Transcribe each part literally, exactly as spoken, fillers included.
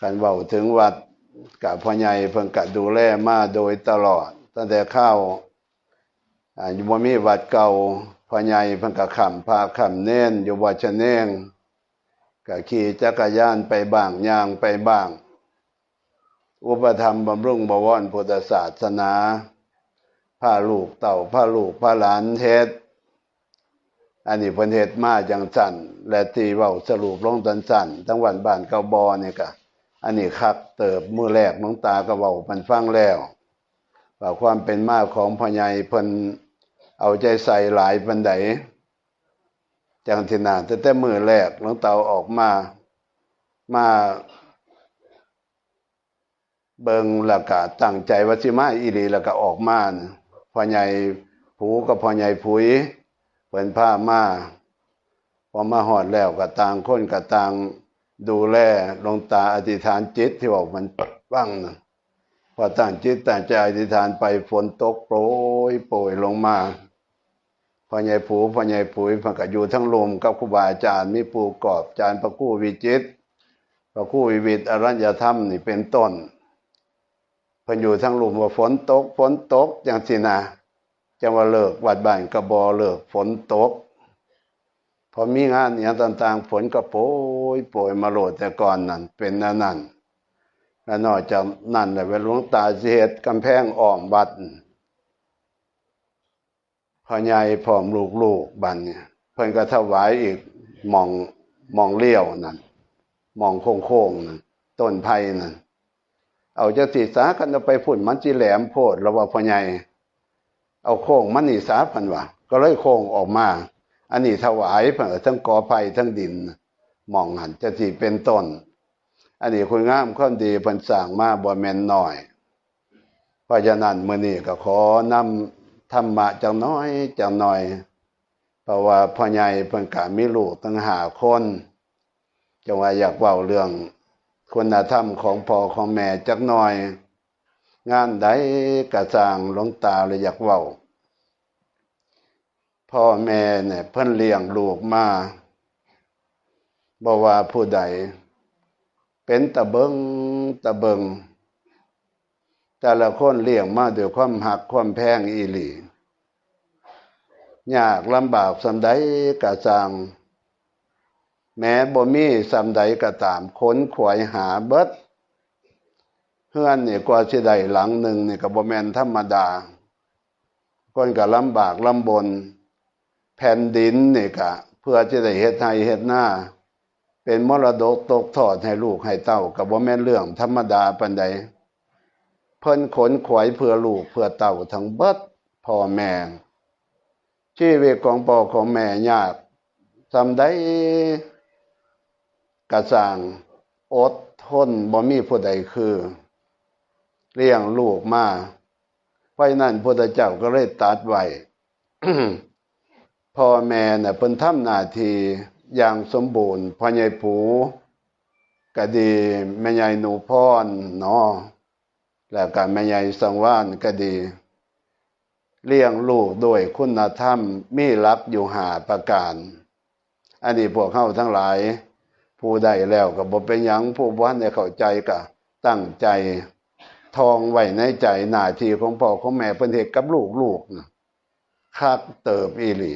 คันเว้าถึงวัด กะพ่อใหญ่เพิ่นกะดูแลมาโดยตลอด ตั้งแต่คราว อ่า อยู่บ่มีวัดเก่า พ่อใหญ่เพิ่นกะค้ำพระค้ำเณรอยู่วัดชะเนง กะขี่จักรยานไปบ้าง ย่างไปบ้าง อุปถัมภ์บำรุงบวรพุทธศาสนา พาลูกเต้า พาลูกพาหลานเฮ็ด อันนี้เพิ่นเฮ็ดมาจั่งซั้น และที่เว้าสรุปลงตันสั้นๆ ทั้งวันบ้านเก่าบ่อนี่กะ อันนี้คักเติบ มื้อแรกหลวงตาก็เว้าให้เพิ่นฟังแล้ว ว่าความเป็นมาของพ่อใหญ่เพิ่นเอาใจใส่หลายปานใด จั่งซี้นะ ตั้งแต่มื้อแรกหลวงตาออกมา มา เบิ่งแล้วก็ตั้งใจว่าสิมาอีหลี แล้วก็ออกมาน่ะ พ่อใหญ่ผูกับพ่อใหญ่ผุย เพิ่นพามา พอมาฮอดแล้วก็ต่างคนก็ต่างดูแล หลวงตาอธิษฐานจิตที่เว้ามันฟังน่ะ พอตั้งจิตตั้งใจอธิษฐานไป ฝนตกโปรยโปรยลงมา พ่อใหญ่ผู พ่อใหญ่ผุย เพิ่นก็อยู่ทั้งลุ่มกับครูบาอาจารย์ มีปู่กอบ อาจารย์พระครูวิจิตร พระครูวิวิตรอรัญญธรรมนี่เป็นต้น เพิ่นอยู่ทั้งลุ่มว่าฝนตก ฝนตก จั่งซี้นะ จั่งว่าเลิกวัดบ้านกะบ่อ เลิกฝนตก พอมีงานอิหยังต่างๆ ฝนก็โปรยโปรยมาโลด แต่ก่อนนั่นเป็นแนวนั้น และนอกจากนั้นแล้วหลวงตาสิเฮ็ดกำแพงอ้อมวัด พ่อใหญ่พร้อมลูกๆ บัดนี้ เพิ่นก็ถวายอีกหม่อง หม่องเลี้ยวนั่น หม่องโค้งๆ นั่น ต้นไผ่นั่น เอาจั่งซี้ซะ คันเอาไปพุ้นมันสิแหลมโพด แล้วว่าพ่อใหญ่ เอาโค้งมานี่ซะ เพิ่นว่า ก็เลยโค้งออกมา อันนี้ถวาย เพิ่นก็ทั้งกอไผ่ทั้งดิน หม่องหั่นจั่งซี้เป็นต้น อันนี้คุณงามความดีเพิ่นสร้างมาบ่แม่นน้อย เพราะฉะนั้นมื้อนี้ก็ขอนำธรรมะจักหน่อย จักหน่อย เพราะว่าพ่อใหญ่เพิ่นก็มีลูกตั้งห้าคน จั่งว่าอยากเว้าเรื่องคุณธรรมของพ่อของแม่จักหน่อย งานใดก็ซ่าง หลวงตาเลยอยากเว้า พ่อแม่เนี่ยเพิ่นเลี้ยงลูกมา บ่ว่าผู้ใด เป็นตาเบิ่ง ตาเบิ่ง แต่ละคนเลี้ยงมาด้วยความฮักความแพงอีหลี ยากลำบากส่ำใดก็ซ่าง แม้บ่มีส่ำใดก็ตาม ขนขวายหาเบิด เฮือนนี่กว่าสิได้หลังหนึ่งนี่ก็บ่แม่นธรรมดา คนก็ลำบากลำบน แผ่นดินนี่ก็เพื่อสิได้เฮ็ดไร่เฮ็ดนา เป็นมรดกตกทอดให้ลูกให้เต้า ก็บ่แม่นเรื่องธรรมดาปานใด เพิ่นขนขวายเพื่อลูกเพื่อเต้าทั้งเบิด พ่อแม่ ชีวิตของพ่อของแม่ยากส่ำใดก็ซ่าง อดทนบ่มีผู้ใดคือ เลี้ยงลูกมา เพราะฉะนั้นพุทธเจ้าก็เลยตรัสไว้ พ่อแม่น่ะเพิ่นทำหน้าที่อย่างสมบูรณ์ พ่อใหญ่ผูก็ดี แม่ใหญ่หนูพรเนาะ แล้วก็แม่ใหญ่สังวาลก็ดี เลี้ยงลูกด้วยคุณธรรม มีหลักอยู่ห้าประการ อันนี้พวกเฮาทั้งหลาย ผู้ได้แล้วก็บ่เป็นหยัง ผู้บ่ทันได้เข้าใจก็ตั้งใจท่องไว้ในใจ หน้าที่ของพ่อของแม่เพิ่นเฮ็ดกับลูกๆ น่ะ คักเติบอีหลี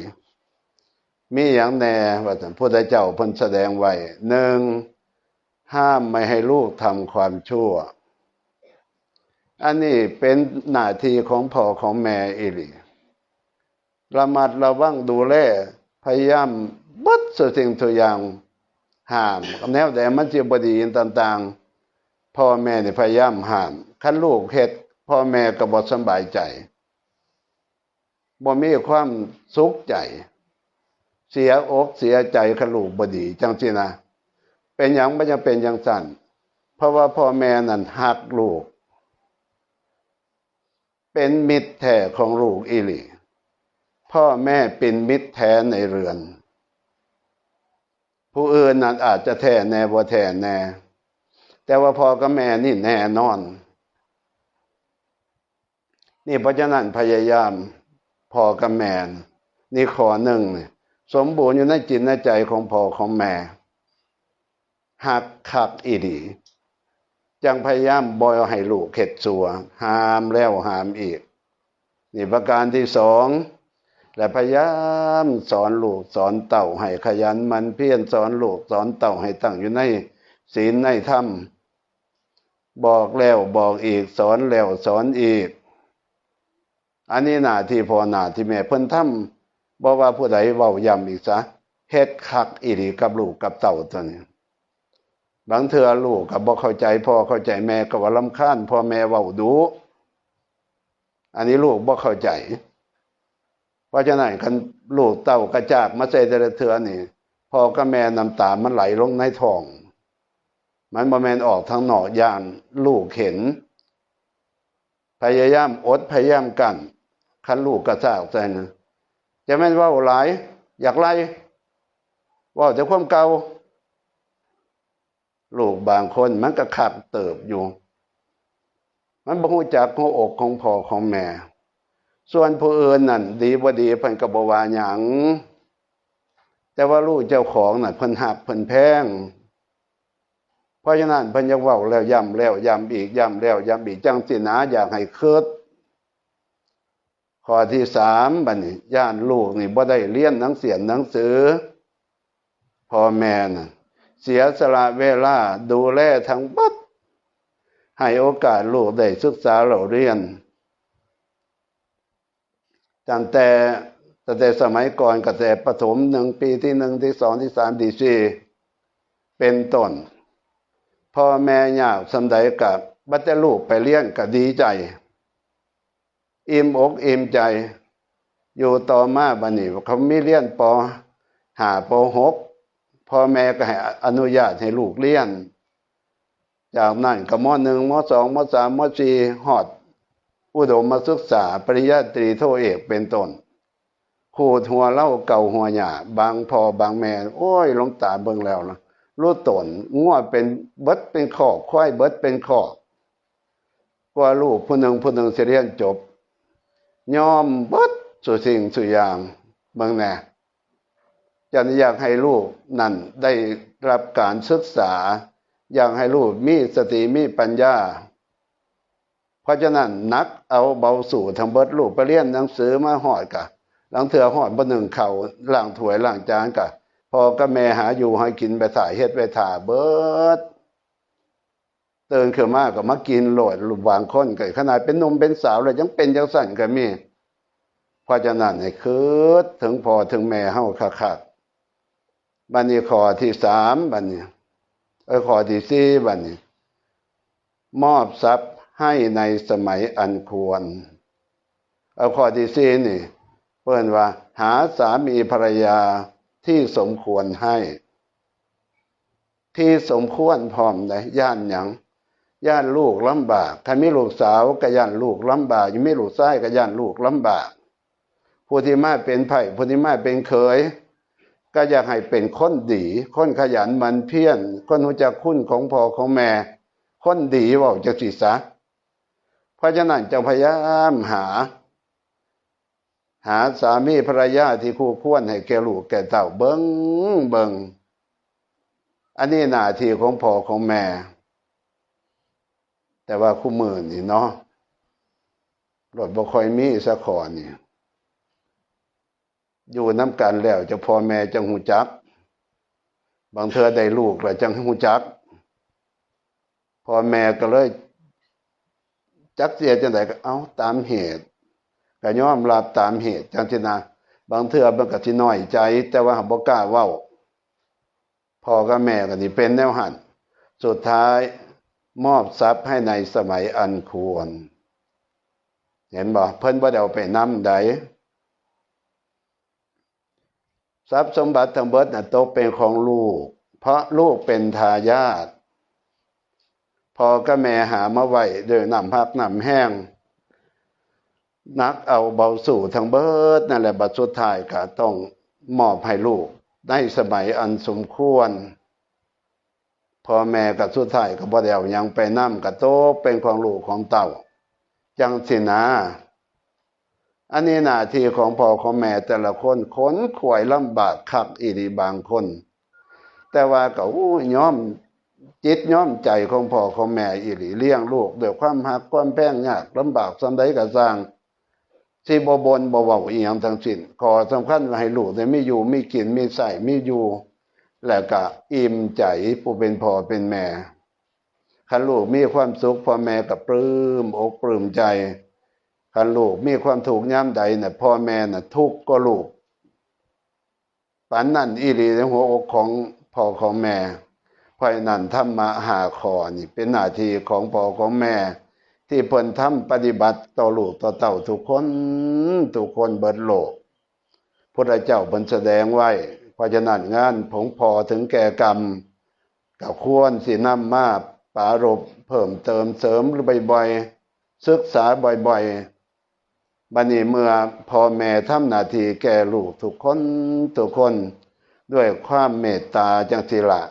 มีหยังแน่ว่าซั่น พุทธเจ้าเพิ่นแสดงไว้ หนึ่ง ห้ามไม่ให้ลูกทำความชั่ว อันนี้เป็นหน้าที่ของพ่อของแม่อีหลี ระมัดระวังดูแล พยายามเบิดสู่สิ่งทุกอย่าง ห้าม แนวใดมันสิบ่ดีต่างๆ พ่อแม่นี่พยายามห้าม คันลูกเฮ็ด พ่อแม่ก็บ่สำบายใจ บ่มีความสุขใจ เสียอกเสียใจ คันลูกบ่ดี จั่งซี้นะ เป็นหยังมันจั่งเป็นจั่งซั้น เพราะว่าพ่อแม่นั่นฮักลูก เป็นมิตรแท้ของลูกอีหลี พ่อแม่เป็นมิตรแท้ในเรือน ผู้อื่นนั้นอาจจะแท้แน่บ่แท้แน่ แต่ว่าพ่อกับแม่นี่แน่นอน นี่เพราะฉะนั้นพยายาม พ่อกับแม่ นี่ข้อหนึ่งนี่ สมบูรณ์อยู่ในจิตในใจของพ่อของแม่ ฮักคักอีหลี จั่งพยายามบ่ให้ลูกเฮ็ดซั่ว ห้ามแล้วห้ามอีก นี่ประการที่สอง และพยายามสอนลูกสอนเต้าให้ขยันหมั่นเพียร สอนลูกสอนเต้าให้ตั้งอยู่ในศีลในธรรม บอกแล้วบอกอีก สอนแล้วสอนอีก อันนี้หน้าที่พ่อหน้าที่แม่เพิ่นทำ บ่ว่าผู้ใดเว้าย้ำอีกซะ เฮ็ดคักอีหลีกับลูกกับเต้าตัวนี้ บางเทื่อลูกก็บ่เข้าใจพ่อเข้าใจแม่ ก็ว่ารำคาญพ่อแม่เว้าดุ อันนี้ลูกบ่เข้าใจ เพราะฉะนั้นคันลูกเต้ากระจากมาใส่แต่ละเทื่อนี่ พ่อกับแม่น้ำตามันไหลลงในท้อง มันบ่แม่นออกทางนอก ย้านลูกเห็น พยายามอดพยายามกั้น คันลูกกระชากใส่นะ จะแม่นเว้าหลาย อยากไล่ เว้าแต่ความเก่า ลูกบางคนมันก็คักเติบอยู่ มันบ่ฮู้จักหัวอกของพ่อของแม่ ส่วนผู้อื่นนั่นดีบ่ดีเพิ่นก็บ่ว่าหยัง แต่ว่าลูกเจ้าของน่ะเพิ่นฮักเพิ่นแพง เพราะฉะนั้นเพิ่นอยากเว้าแล้วย้ำแล้วย้ำอีก ย้ำแล้วย้ำอีก จั่งซี้นะ อยากให้คิด ข้อที่สาม บัดนี้ ย้านลูกนี่บ่ได้เรียนหนังเสียนหนังสือ พ่อแม่น่ะเสียสละเวลาดูแลทั้งเบิด ให้โอกาสลูกได้ศึกษาเล่าเรียน ตั้งแต่ ตั้งแต่สมัยก่อน ก็แต่ประถมหนึ่ง ปีที่หนึ่ง ที่สอง ที่สาม ที่สี่ เป็นต้น พ่อแม่ยากส่ำใดก็บัดแต่ลูกไปเรียนก็ดีใจ อิ่มอกอิ่มใจ อยู่ต่อมาบัดนี้เขามีเรียน ป.ห้า ป.หก พ่อแม่ก็ให้อนุญาตให้ลูกเรียน จากนั้นก็ ม.หนึ่ง ม.สอง ม.สาม ม.สี่ ฮอดอุดมศึกษา ปริญญาตรี โทเอก เป็นต้น ขูดหัวเล่าเกาหัวหญ้า บางพ่อบางแม่ โอ้ย หลวงตาเบิ่งแล้วนะ รู้ตน งัวเป็นเบิดเป็นคอก ควายเบิดเป็นคอก กว่าลูกผู้หนึ่งผู้หนึ่งสิเรียนจบ ยอมเบิดสู่สิ่งสู่อย่าง เบิ่งแหน่ จั่งอยากให้ลูกนั่นได้รับการศึกษา อยากให้ลูกมีสติมีปัญญา เพราะฉะนั้นหนักเอาเบาสู้ทั้งเบิด ลูกไปเรียนหนังสือมาฮอดกะ ลางเทื่อฮอดบ่นึ่งข้าว ล้างถ้วยล้างจานกะ พ่อกับแม่หาอยู่หากินไปถ่า เฮ็ดไปถ่าเบิด ตื่นขึ้นมาก็มากินโลด บางคนก็ขนาดเป็นหนุ่มเป็นสาวแล้วยังเป็นจั่งซั้นก็มี เพราะฉะนั้นให้คิดถึงพ่อถึงแม่เฮาคักๆ บัดนี้ข้อที่สาม บัดนี้ เอ้ย ข้อที่สี่ บัดนี้ มอบทรัพย์ให้ในสมัยอันควร เอาข้อที่สี่ นี่ เปิ้นว่า หาสามีภรรยาที่สมควรให้ ที่สมควรพร้อมได้ ย้านหยัง ย้านลูกลำบาก ถ้ามีลูกสาวก็ย้านลูกลำบาก ยังมีลูกชายก็ย้านลูกลำบาก ผู้ที่มาเป็นไพร่ ผู้ที่มาเป็นเขย ก็อยากให้เป็นคนดี คนขยันหมั่นเพียร คนรู้จักคุณของพ่อของแม่ คนดี เว้าจั่งซี้ซะ เพราะฉะนั้นจงพยายามหา หาสามีภรรยาที่คู่ควรให้แก่ลูกแก่เต้า เบิ่ง เบิ่ง อันนี้หน้าที่ของพ่อของแม่ แต่ว่าคู่มื้อนี่เนาะ โลดบ่ค่อยมีสักข้อนี่ อยู่นำกันแล้วจั่งพ่อแม่จั่งฮู้จัก บางเทื่อได้ลูกแล้วจั่งฮู้จัก พ่อแม่ก็เลย จักสิเฮ็ดจั่งใดก็เอาตามเหตุ ก็ยอมรับตามเหตุจั่งซี้นะ บางเทื่อมันก็สิน้อยใจ แต่ว่าบ่กล้าเว้า พ่อกับแม่ก็สิเป็นแนวหั้น สุดท้ายมอบทรัพย์ให้ในสมัยอันควร เห็นบ่ เพิ่นบ่ได้เอาไปนำใด ทรัพย์สมบัติทั้งเบิดน่ะตกเป็นของลูก เพราะลูกเป็นทายาท พ่อกับแม่หามาไว้ด้วยน้ำพักน้ำแฮง หนักเอาเบาสู้ทั้งเบิดนั่นแหละ บัดสุดท้ายก็ต้องมอบให้ลูกในสมัยอันสมควร พ่อแม่ก็สุดท้ายก็บ่ได้เอาหยังไปนำ ก็ตกเป็นของลูกของเต้า จั่งซี้นะ อันนี้หน้าที่ของพ่อของแม่แต่ละคน ขนขวายลำบากคักอีหลีบางคน แต่ว่าก็ โอ้ย ยอม จิตย้อมใจของพ่อของแม่อีหลี เลี้ยงลูกด้วยความฮักความแพง ยากลำบากส่ำใดก็ซ่าง สิบ่บ่นบ่เว้าอีหยังทั้งสิ้น ข้อสำคัญว่าให้ลูกได้มีอยู่มีกิน มีใช้มีอยู่ แล้วก็อิ่มใจผู้เป็นพ่อเป็นแม่ คันลูกมีความสุข พ่อแม่ก็ปลื้มอกปลื้มใจ คันลูกมีความทุกข์ยามใดน่ะ พ่อแม่น่ะทุกข์กว่าลูก ปานนั้นอีหลีในหัวอกของพ่อของแม่ เพราะฉะนั้นธรรมะห้าข้อนี่เป็นหน้าที่ของพ่อของแม่ ที่เพิ่นทำปฏิบัติต่อลูกต่อเต้าทุกคน ทุกคนเบิดโลก พุทธเจ้าเพิ่นแสดงไว้ เพราะฉะนั้นงานของพ่อถึงแก่กรรม ก็ควรสินำมาปรารภเพิ่มเติมเสริมบ่อยๆ ศึกษาบ่อยๆ บัดนี้เมื่อพ่อแม่ทำหน้าที่แก่ลูกทุกคนทุกคน ด้วยความเมตตาจังสิละ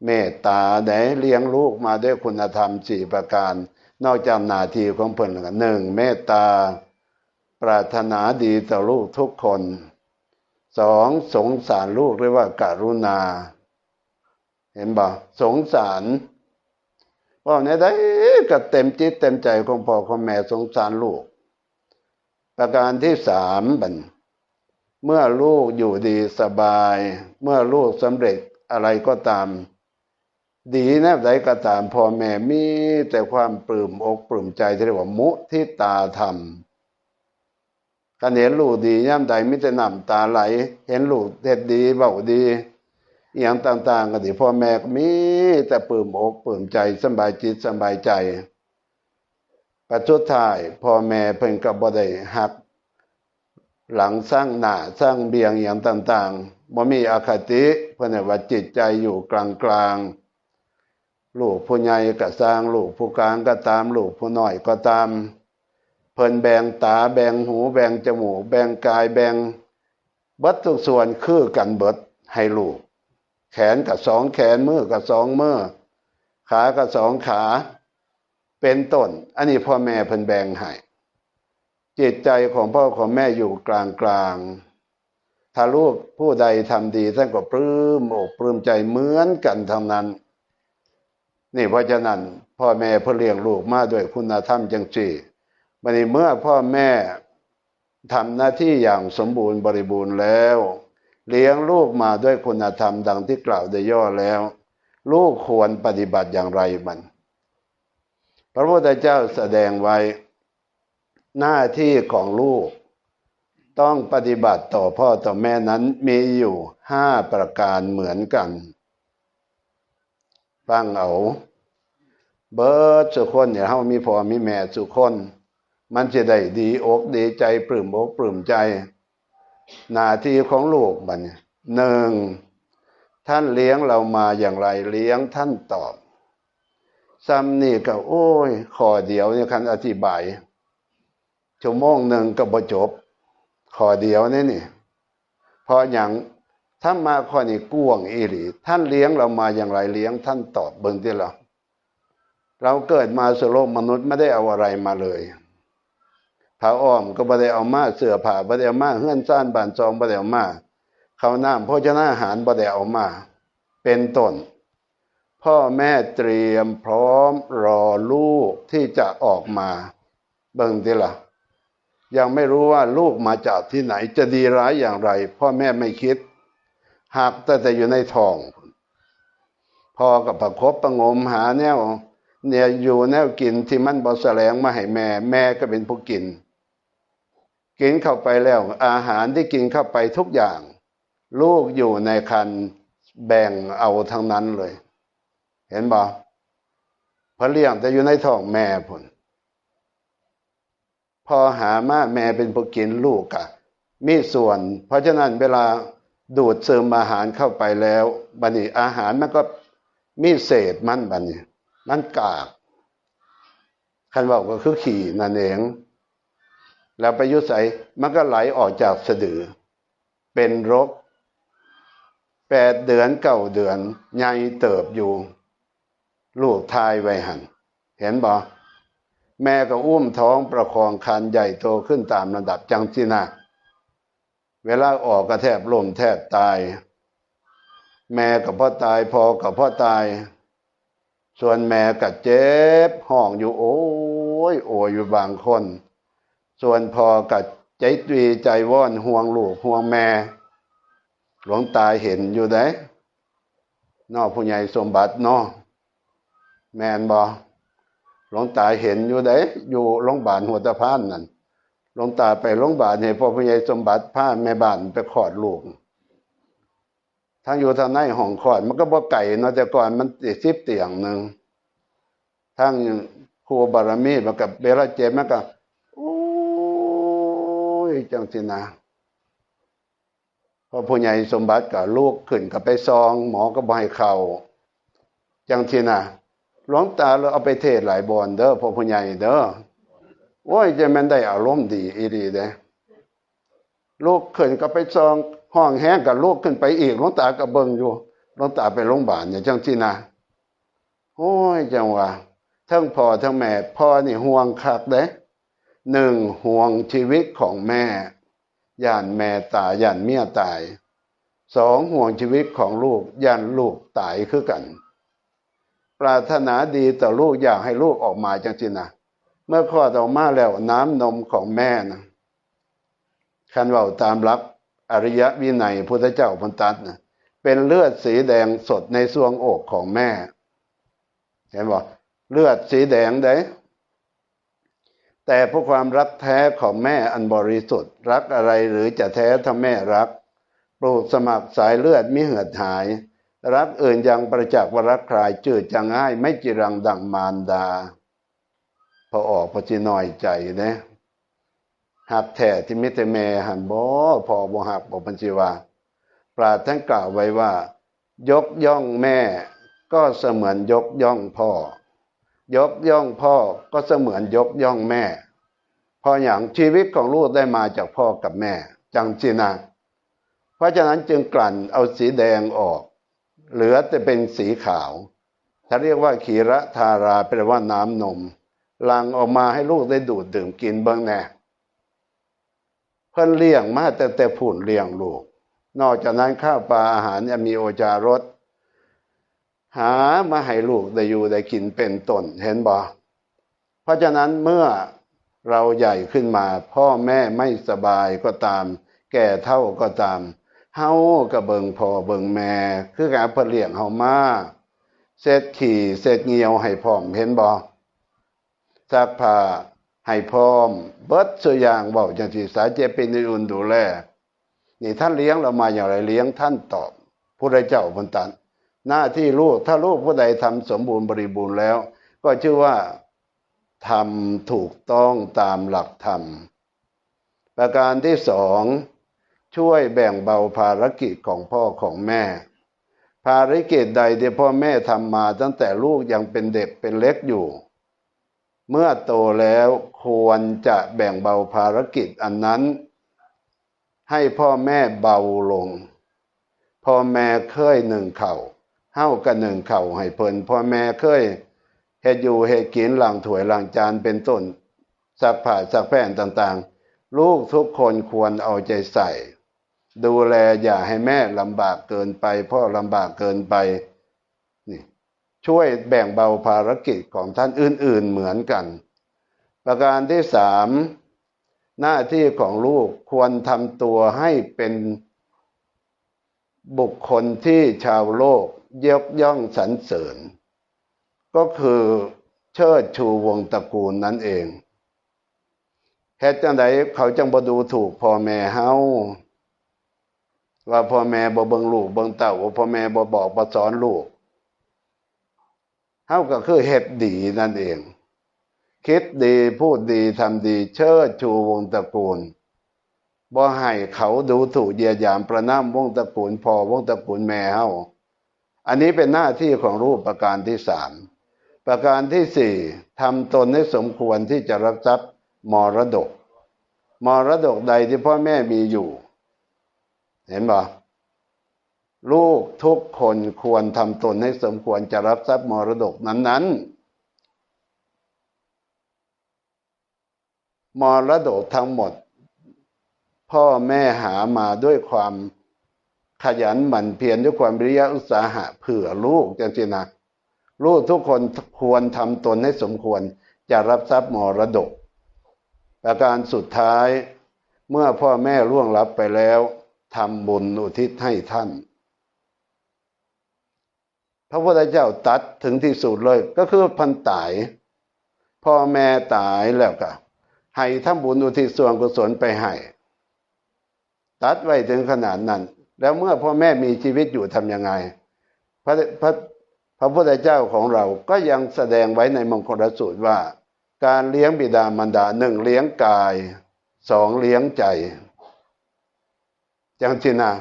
เมตตาได้เลี้ยงลูกมาด้วยคุณธรรมสี่ประการ นอกจากหน้าที่ของเพิ่นแล้วก็ หนึ่ง เมตตา ปรารถนาดีต่อลูกทุกคน สอง สงสารลูก เรียกว่ากรุณา เห็นบ่ สงสาร เว้าแนวใดก็เต็มจิตเต็มใจของพ่อของแม่สงสารลูก ประการที่สาม บัด เมื่อลูกอยู่ดีสบาย เมื่อลูกสำเร็จอะไรก็ตาม ดีแนวใดก็ตาม พ่อแม่มีแต่ความปลื้มอกปลื้มใจ ที่เรียกว่ามุทิตาธรรม คันเห็นลูกดียามใดมีแต่น้ำตาไหล เห็นลูกเฮ็ดดีเว้าดี อีหยังต่างๆ ก็ดี พ่อแม่ก็มีแต่ปลื้มอกปลื้มใจ สำบายจิตสำบายใจ ปัจจุดท้ายพ่อแม่เพิ่นก็บ่ได้ฮักหลังซังหน้าซังเบียงหยังต่างๆ บ่มีอคติ เพิ่นว่าจิตใจอยู่กลางๆ ลูกผู้ใหญ่ก็ซ่าง ลูกผู้กลางก็ตาม ลูกผู้น้อยก็ตาม เพิ่นแบ่งตา แบ่งหู แบ่งจมูก แบ่งกาย แบ่งเบิดทุกส่วนคือกันเบิดให้ลูก แขนก็สองแขน มือก็สองมือ ขาก็สองขา เป็นต้น อันนี้พ่อแม่เพิ่นแบ่งให้ จิตใจของพ่อของแม่อยู่กลางๆ ถ้าลูกผู้ใดทำดี ท่านก็ปลื้มอกปลื้มใจเหมือนกันทั้งนั้น นี่เพราะฉะนั้นพ่อแม่เพิ่นเลี้ยงลูกมาด้วยคุณธรรมจังซี่ บัดนี้เมื่อพ่อแม่ทำหน้าที่อย่างสมบูรณ์บริบูรณ์แล้ว เลี้ยงลูกมาด้วยคุณธรรมดังที่กล่าวโดยย่อแล้ว ลูกควรปฏิบัติอย่างไรมัน พระพุทธเจ้าแสดงไว้ หน้าที่ของลูกต้องปฏิบัติต่อพ่อต่อแม่นั้นมีอยู่ห้าประการเหมือนกัน ฟังเอา เบิดสุคนเนี่ย เฮามีพ่อมีแม่สุคน มันจะได้ดีอกดีใจปลื้มอกปลื้มใจ หน้าที่ของลูกบัดนี้ หนึ่ง ท่านเลี้ยงเรามาอย่างไร เลี้ยงท่านตอบ ซ้ำนี่ก็ โอ้ย ข้อเดียวนี่ คันอธิบายชั่วโมงหนึ่งก็บ่จบ ข้อเดียวนี่นี่ เพราะหยัง ธรรมะข้อนี้กว้างอีหลี ท่านเลี้ยงเรามาอย่างไร เลี้ยงท่านตอบเบิ่งติล่ะ เราเกิดมาสู่โลกมนุษย์ไม่ได้เอาอะไรมาเลย ผ้าอ้อมก็บ่ได้เอามา เสื้อผ้าบ่ได้เอามา เฮือนซานบ้านซองบ่ได้เอามา ข้าวน้ำโภชนาหารบ่ได้เอามา เป็นต้น พ่อแม่เตรียมพร้อมรอลูกที่จะออกมา เบิ่งติล่ะ ยังไม่รู้ว่าลูกมาจากที่ไหน จะดีร้ายอย่างไร พ่อแม่ไม่คิด ฮักตั้งแต่อยู่ในท้อง พ่อก็ประคบประหงมหาแนว เนี่ยอยู่แนวกินที่มันบ่แสลงมาให้แม่ แม่ก็เป็นผู้กิน กินเข้าไปแล้ว อาหารที่กินเข้าไปทุกอย่าง ลูกอยู่ในครรภ์แบ่งเอาทั้งนั้นเลย เห็นบ่ เพิ่นเลี้ยงแต่อยู่ในท้องแม่พุ้น พ่อหามา แม่เป็นผู้กิน ลูกอะมีส่วน เพราะฉะนั้นเวลาดูดซึมอาหารเข้าไปแล้ว บัดนี้อาหารมันก็มีเศษมัน บัดนี้มันกาก คันเว้าก็คือขี้นั่นเอง แล้วไปอยู่ไส มันก็ไหลออกจากสะดือ เป็นรก แปดเดือนเก้าเดือน ใหญ่เติบอยู่ ลูกถ่ายไว้หั่น เห็นบ่ แม่ก็อุ้มท้องประคองครรภ์ใหญ่โตขึ้นตามลำดับจังซี่นะ เวลาออกก็แทบล้มแทบตาย แม่ก็บ่ตาย พ่อก็บ่ตาย ส่วนแม่ก็เจ็บฮ้องอยู่ โอ้ยโอยอยู่บางคน ส่วนพ่อก็ใจดีใจว้อน ห่วงลูกห่วงแม่ หลวงตาเห็นอยู่เด้ เนาะ ผู้ใหญ่สมบัติเนาะ แม่นบ่ หลวงตาเห็นอยู่เด้ อยู่โรงพยาบาลหัวตะพานนั่น หลวงตาไปโรงพยาบาล เห็นพ่อผู้ใหญ่สมบัติพาแม่บ้านไปคลอดลูก ทั้งอยู่ทางในห้องคลอด มันก็บ่ไกลเนาะ แต่ก่อนมันสิบเตียงหนึ่ง ทั้งครูบารมี มันก็เวลาเจ็บมันก็ โอ้ย จังซี่นะ พ่อผู้ใหญ่สมบัติก็ลุกขึ้นก็ไปส่อง หมอก็บ่ให้เข้า จังซี่นะ หลวงตาเลยเอาไปเทศน์หลายบ่อนเด้อ พ่อผู้ใหญ่เด้อ โอ้ย จะแม่นได้อารมณ์ดีอีหลีเด้ ลุกขึ้นก็ไปส่อง ฮ้องแฮงก็ลุกขึ้นไปอีก หลวงตาก็เบิ่งอยู่ หลวงตาไปโรงพยาบาลเนี่ย จังซี่นะ โอ้ย จังว่า ทั้งพ่อทั้งแม่ พ่อนี่ห่วงคักเด้ หนึ่ง ห่วงชีวิตของแม่ ย่านแม่ตาย ย่านเมียตาย สอง ห่วงชีวิตของลูก ย่านลูกตายคือกัน ปรารถนาดีต่อลูก อยากให้ลูกออกมาจังซี่นะ เมื่อคลอดออกมาแล้ว น้ำนมของแม่นะ คันเว้าตามหลักอริยวินัย พุทธเจ้าเพิ่นตรัสนะ เป็นเลือดสีแดงสดในซวงอกของแม่ เห็นบ่ เลือดสีแดงเด้ แต่เพราะความรักแท้ของแม่อันบริสุทธิ์ รักอะไรหรือจะแท้ถ้าแม่รัก ปลูกสมัครสายเลือดมิเหือดหาย รักอื่นยังประจักษ์ว่ารักใคร จืดจางง่ายไม่จีรังดังมารดา พ่อออก พ่อสิน้อยใจเด้ ฮักแท้ที่มีแต่แม่หั่นบ่ พ่อบ่ฮักบ่ เพิ่นสิว่า ปราชญ์ท่านกล่าวไว้ว่า ยกย่องแม่ก็เสมือนยกย่องพ่อ ยกย่องพ่อก็เสมือนยกย่องแม่ เพราะหยัง ชีวิตของลูกได้มาจากพ่อกับแม่ จังซี่นะ เพราะฉะนั้นจึงกลั่นเอาสีแดงออก เหลือแต่เป็นสีขาว ถ้าเรียกว่าขีรธารา แปลว่าน้ำนม หลั่งออกมาให้ลูกได้ดูดดื่มกินเบิ่งแน่ เพิ่นเลี้ยงมาตั้งแต่พู้น เลี้ยงลูก นอกจากนั้นข้าวปลาอาหารอันมีโอชารส หามาให้ลูกได้อยู่ได้กินเป็นต้น เห็นบ่ เพราะฉะนั้นเมื่อเราใหญ่ขึ้นมา พ่อแม่ไม่สบายก็ตาม แก่เฒ่าก็ตาม เฮาก็เบิ่งพ่อเบิ่งแม่ คือการเพิ่นเลี้ยงเฮามา เช็ดขี้เช็ดเหยี่ยวให้พร้อม เห็นบ่ ซักผ้าให้พร้อม เบิดซุอย่าง เว้าจังซี่ สาเจเป็นอื่นดูแล นี่ท่านเลี้ยงเรามาอย่างไร เลี้ยงท่านตอบ พุทธเจ้าเพิ่นตรัส หน้าที่ลูก ถ้าลูกผู้ใดทำสมบูรณ์บริบูรณ์แล้ว ก็ชื่อว่าทำถูกต้องตามหลักธรรม ประการที่สอง ช่วยแบ่งเบาภารกิจของพ่อของแม่ ภารกิจใดที่พ่อแม่ทำมาตั้งแต่ลูกยังเป็นเด็กเป็นเล็กอยู่ เมื่อโตแล้วควรจะแบ่งเบาภารกิจอันนั้น ให้พ่อแม่เบาลง พ่อแม่เคยนึ่งข้าว เฮาก็นึ่งข้าวให้เพิ่น พ่อแม่เคยเฮ็ดอยู่เฮ็ดกิน ล้างถ้วยล้างจานเป็นต้น ซักผ้าซักแป้งต่างๆ ลูกทุกคนควรเอาใจใส่ ดูแลอย่าให้แม่ลำบากเกินไป พ่อลำบากเกินไป นี่ ช่วยแบ่งเบาภารกิจของท่านอื่นๆเหมือนกัน ประการที่สาม หน้าที่ของลูกควรทำตัวให้เป็นบุคคลที่ชาวโลกยกย่องสรรเสริญ ก็คือเชิดชูวงศ์ตระกูลนั่นเอง เฮ็ดจั่งใดเขาจั่งบ่ดูถูกพ่อแม่เฮา ว่าพ่อแม่บ่เบิ่งลูกเบิ่งเต้า ว่าพ่อแม่บ่บอกบ่สอนลูก เฮาก็คือเฮ็ดดีนั่นเอง คิดดี พูดดี ทำดี เชิดชูวงศ์ตระกูล บ่ให้เขาดูถูกเหยียดหยามประณามวงศ์ตระกูลพ่อ วงศ์ตระกูลแม่เฮา อันนี้เป็นหน้าที่ของลูกประการที่สาม ประการที่สี่ ทำตนให้สมควรที่จะรับทรัพย์มรดก มรดกใดที่พ่อแม่มีอยู่ เห็นบ่ ลูกทุกคนควรทำตนให้สมควรจะรับทรัพย์มรดกนั้นๆ มรดกทั้งหมด พ่อแม่หามาด้วยความ ขยันหมั่นเพียรด้วยความวิริยะอุตสาหะเผื่อลูกจังซี่นะ ลูกทุกคนควรทำตนให้สมควรจะรับทรัพย์มรดก ประการสุดท้าย เมื่อพ่อแม่ล่วงลับไปแล้วทำบุญอุทิศให้ท่าน พระพุทธเจ้าตัดถึงที่สุดเลย ก็คือเพิ่นตาย พ่อแม่ตายแล้วก็ให้ทำบุญอุทิศส่วนกุศลไปให้ ตัดไว้ถึงขนาดนั้น แล้วเมื่อพ่อแม่มีชีวิตอยู่ทำยังไง พระพระพระพุทธเจ้าของเราก็ยังแสดงไว้ในมงคลสูตรว่า การเลี้ยงบิดามารดา หนึ่ง เลี้ยงกาย สอง เลี้ยงใจ จังซี่นะ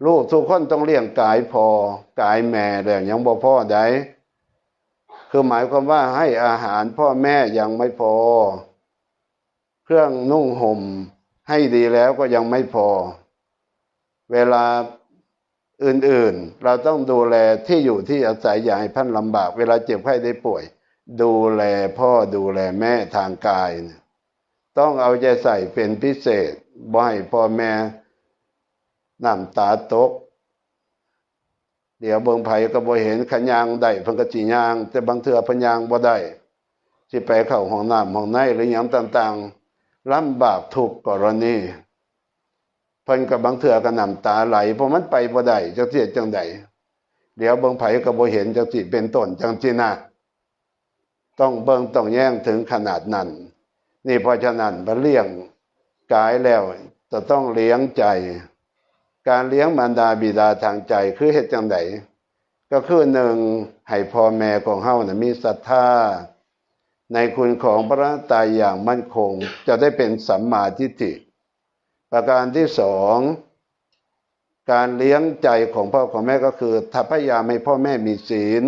ลูกทุกคนต้องเลี้ยงกายพ่อกายแม่แล้วยังบ่พอใด คือหมายความว่าให้อาหารพ่อแม่ยังไม่พอ เครื่องนุ่งห่มให้ดีแล้วก็ยังไม่พอ เวลาอื่นๆ เราต้องดูแลที่อยู่ที่อาศัยอย่าให้ท่านลำบาก เวลาเจ็บไข้ได้ป่วย ดูแลพ่อดูแลแม่ทางกายเนี่ย ต้องเอาใจใส่เป็นพิเศษ บ่ให้พ่อแม่น้ำตาตก เดี๋ยวเบิ่งไผก็บ่เห็น คันย่างได้เพิ่นก็สิย่าง แต่บางเทื่อเพิ่นย่างบ่ได้ สิไปเข้าห้องน้ำห้องในหรือหยังต่างๆ ลำบากทุกกรณี เพิ่นก็บางเทื่อก็น้ำตาไหล เพราะมันไปบ่ได้ จักสิเฮ็ดจั่งใด เดี๋ยวเบิ่งไผก็บ่เห็น จังสิเป็นต้น จังสินะ ต้องเบิ่งต้องแยงถึงขนาดนั้น นี่เพราะฉะนั้น พอเลี้ยงกายแล้วจะต้องเลี้ยงใจ การเลี้ยงมารดาบิดาทางใจคือเฮ็ดจั่งใด ก็คือ หนึ่ง ให้พ่อแม่ของเฮานะมีศรัทธา ในคุณของพระรัตนตรัยอย่างมั่นคง จะได้เป็นสัมมาทิฏฐิ ประการที่สอง การเลี้ยงใจของพ่อของแม่ก็คือ ถ้าพยายามให้พ่อแม่มีศีล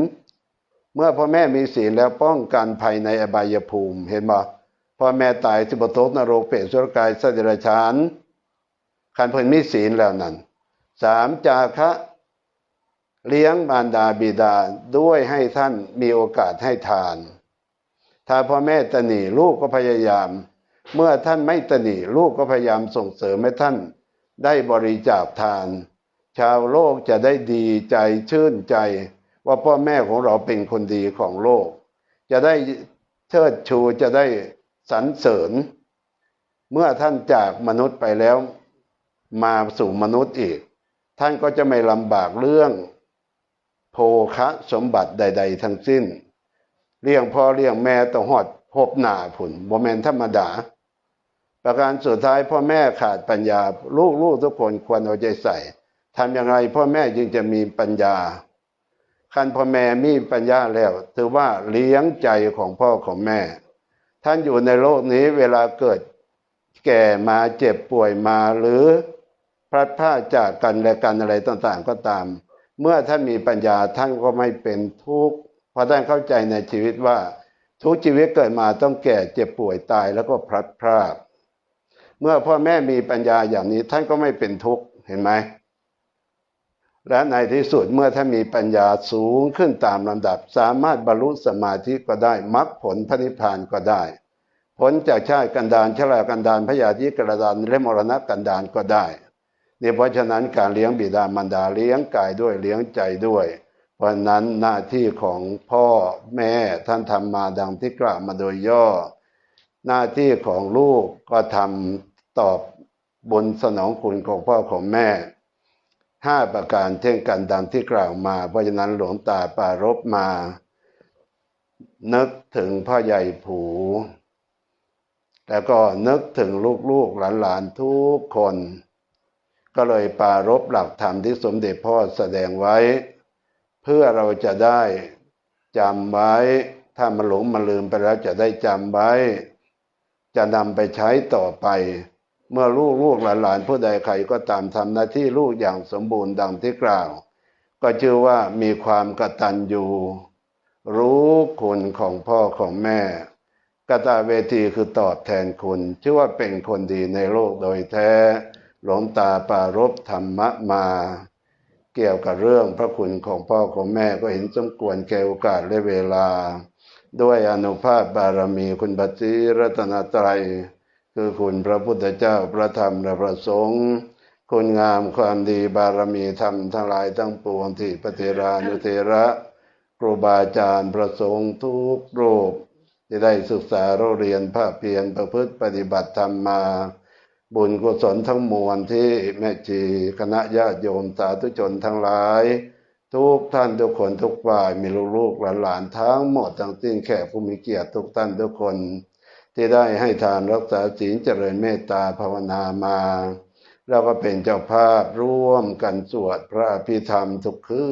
เมื่อพ่อแม่มีศีลแล้วป้องกันภัยในอบายภูมิ เห็นบ่ พ่อแม่ตายสิบ่ตกนรก เปรต อสุรกาย สัตว์เดรัจฉาน คันเพิ่นมีศีลแล้วนั่น สาม จาคะ เลี้ยงมารดาบิดาด้วยให้ท่านมีโอกาสให้ทาน ถ้าพ่อแม่ตะหนี่ ลูกก็พยายาม เมื่อท่านไม่ตะหนี่ ลูกก็พยายามส่งเสริมให้ท่านได้บริจาคทาน ชาวโลกจะได้ดีใจชื่นใจ ว่าพ่อแม่ของเราเป็นคนดีของโลก จะได้เชิดชู จะได้สรรเสริญ เมื่อท่านจากมนุษย์ไปแล้ว มาสู่มนุษย์อีก ท่านก็จะไม่ลำบากเรื่องโภคสมบัติใดๆทั้งสิ้น เลี้ยงพ่อเลี้ยงแม่ต้องฮอดภพหน้าพุ้น บ่แม่นธรรมดา ประการสุดท้าย พ่อแม่ขาดปัญญา ลูกๆทุกคนควรเอาใจใส่ ทำอย่างไรพ่อแม่จึงจะมีปัญญา คันพ่อแม่มีปัญญาแล้ว ถือว่าเลี้ยงใจของพ่อของแม่ ท่านอยู่ในโลกนี้ เวลาเกิดแก่มา เจ็บป่วยมา หรือพลัดพรากจากกันและกันอะไรต่างๆก็ตาม เมื่อท่านมีปัญญา ท่านก็ไม่เป็นทุกข์ เพราะท่านเข้าใจในชีวิตว่าทุกชีวิตเกิดมาต้องแก่ เจ็บป่วย ตาย แล้วก็พลัดพราก เมื่อพ่อแม่มีปัญญาอย่างนี้ ท่านก็ไม่เป็นทุกข์ เห็นไหม และในที่สุดเมื่อท่านมีปัญญาสูงขึ้นตามลำดับ สามารถบรรลุสมาธิก็ได้ มรรคผลพระนิพพานก็ได้ พ้นจากชาติกันดาร ชรากันดาร พยาธิกันดาร และมรณะกันดารก็ได้ นี่เพราะฉะนั้นการเลี้ยงบิดามารดา เลี้ยงกายด้วย เลี้ยงใจด้วย เพราะฉะนั้นหน้าที่ของพ่อแม่ท่านทำมาดังที่กล่าวมาโดยย่อ หน้าที่ของลูกก็ทำตอบบุญสนองคุณของพ่อของแม่ ห้าประการเช่นกันดังที่กล่าวมา เพราะฉะนั้นหลวงตาปรารภมา นึกถึงพ่อใหญ่ผู แล้วก็นึกถึงลูกๆหลานๆทุกคน ก็เลยปรารภหลักธรรมที่สมเด็จพ่อแสดงไว้ เพื่อเราจะได้จำไว้ ถ้ามันหลงมันลืมไปแล้วจะได้จำไว้ จะนำไปใช้ต่อไป เมื่อลูกๆหลานๆผู้ใดใครก็ตามทำหน้าที่ลูกอย่างสมบูรณ์ดังที่กล่าว ก็ชื่อว่ามีความกตัญญูรู้คุณของพ่อของแม่ กตเวทีคือตอบแทนคุณ ชื่อว่าเป็นคนดีในโลกโดยแท้ หลวงตาปรารภธรรมะมา เกี่ยวกับเรื่องพระคุณของพ่อของแม่ ก็เห็นสมควรแก่โอกาสและเวลา ด้วยอานุภาพบารมีคุณพระศรีรัตนตรัย คือคุณพระพุทธเจ้า พระธรรม และพระสงฆ์ คุณงามความดีบารมีธรรมทั้งหลายทั้งปวงที่พระเถรานุเถระ ครูบาอาจารย์พระสงฆ์ทุกรูป ที่ได้ศึกษาเล่าเรียนภาคเพียรประพฤติปฏิบัติธรรมมา บุญกุศลทั้งมวลที่แม่ชีคณะญาติโยมสาธุชนทั้งหลาย ทุกท่านทุกคนทุกฝ่าย มีลูกๆหลานๆทั้งหมดทั้งสิ้น แขกผู้มีเกียรติทุกท่านทุกคน ที่ได้ให้ทานรักษาศีลเจริญเมตตาภาวนามา เราก็เป็นเจ้าภาพร่วมกันสวดพระอภิธรรมทุกคื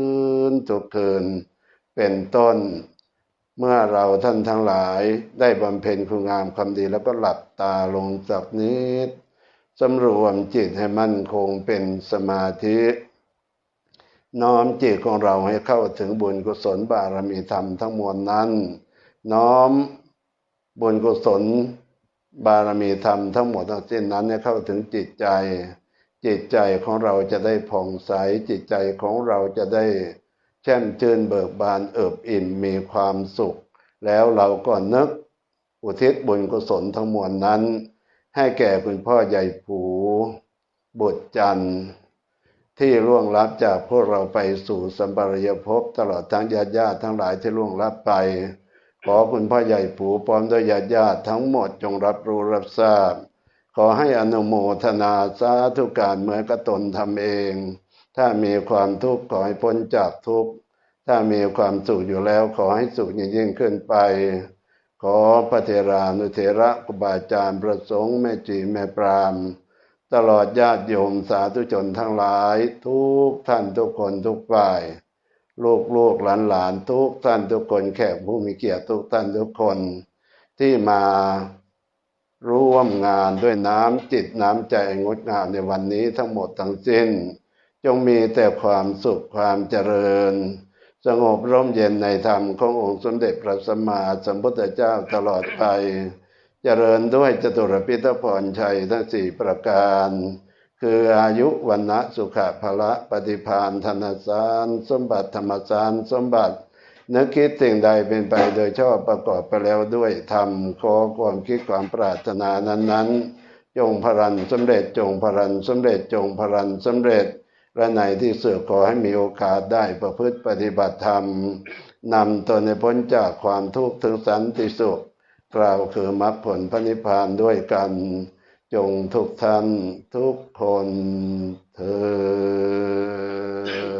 นทุกคืน เป็นต้น เมื่อเราท่านทั้งหลายได้บำเพ็ญคุณงามความดีแล้วก็หลับตาลงสักนิด สำรวมจิตให้มั่นคงเป็นสมาธิ น้อมจิตของเราให้เข้าถึงบุญกุศลบารมีธรรมทั้งมวลนั้น น้อมบุญกุศลบารมีธรรมทั้งหมดทั้งสิ้นนั้นให้เข้าถึงจิตใจ จิตใจของเราจะได้ผ่องใส จิตใจของเราจะได้แช่มชื่นเบิกบานเอิบอิ่มมีความสุข แล้วเราก็นึกอุทิศบุญกุศลทั้งมวลนั้น ให้แก่คุณพ่อใหญ่ผู บุตรจันทร์ ที่ล่วงลับจากพวกเราไปสู่สัมปรายภพ ตลอดทั้งญาติญาติทั้งหลายที่ล่วงลับไป ขอคุณพ่อใหญ่ผูพร้อมด้วยญาติญาติทั้งหมดจงรับรู้รับทราบ ขอให้อนุโมทนาสาธุการเหมือนกับตนทำเอง ถ้ามีความทุกข์ขอให้พ้นจากทุกข์ ถ้ามีความสุขอยู่แล้วขอให้สุขยิ่งๆขึ้นไป ขอพระเถรานุเถระครูบาอาจารย์พระสงฆ์แม่ชีแม่พราหมณ์ ตลอดญาติโยมสาธุชนทั้งหลาย ทุกท่านทุกคนทุกฝ่าย ลูกลูกหลานหลานทุกท่านทุกคน แขกผู้มีเกียรติทุกท่านทุกคน ที่มาร่วมงานด้วยน้ำจิตน้ำใจงดงามในวันนี้ทั้งหมดทั้งสิ้น จงมีแต่ความสุขความเจริญ สงบร่มเย็นในธรรมขององค์สมเด็จพระสัมมาสัมพุทธเจ้าตลอดไป เจริญด้วยจตุรพิธพรชัยทั้งสี่ประการ คืออายุ วรรณะ สุขะ พละ ปฏิภาณ ธนสารสมบัติ ธรรมสารสมบัติ นึกคิดสิ่งใดเป็นไปโดยชอบประกอบไปแล้วด้วยธรรม ขอความคิดความปรารถนานั้นๆ จงพลันสำเร็จ จงพลันสำเร็จ จงพลันสำเร็จ และในที่สุดขอให้มีโอกาสได้ประพฤติปฏิบัติธรรม นำตนให้พ้นจากความทุกข์ถึงสันติสุข กล่าวคือมรรคผลพระนิพพานด้วยกัน จงทุกท่านทุกคนเทอญ